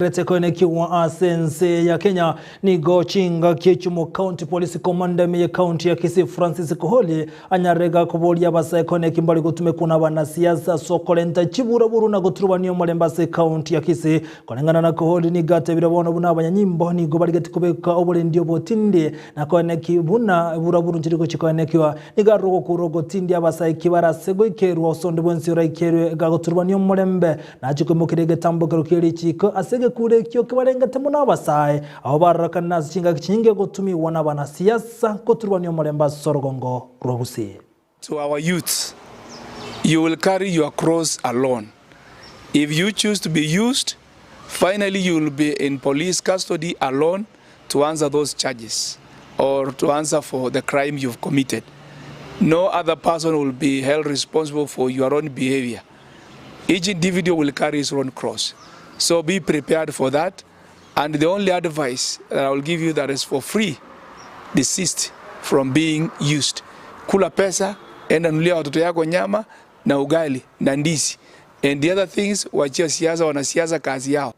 Rete koenekiwa ase ense ya Kenya nigo chingaki echimo County Police Commander ime ye county ya Kisii Francis Koholi anyarire gakoboria abasae koeneki mbari gotumekwa na abanasiasa ase okorenta chiburaburu na goturubania omorembe ase ecounty ya Kisii. Koreng'ana na Koholi nigo atebire bono buna abanyanyimbo nigo barigeti kobeka oborendi obotindi na koeneki buna eburaburu nchiri gochia koenekiwa. Nigo arure ogokura ogotindi abasae ki bare ase goikerwa ase onde bwensi oraikerwe gagoturubania omorembe Nachie koimokeria egetambokero kie richiiko ase egekuro ekio kebarengete mono abasae, abwo barorekanire ase chingaki chinyinge gotumigwa nabanasiasa goturubania omorembe ase orogongo rwa Gusii. To our youths, you will carry your cross alone. If you choose to be used, finally you will be in police custody alone to answer those charges or to answer for the crime you've committed. No other person will be held responsible for your own behavior. Each individual will carry his own cross. So be prepared for that. And the only advice that I will give you that is for free, desist from being used. Kula pesa, enda nunulia watoto yako nyama na ugali na ndizi. And the other things, wachia siasa, wanasiasa kazi yao.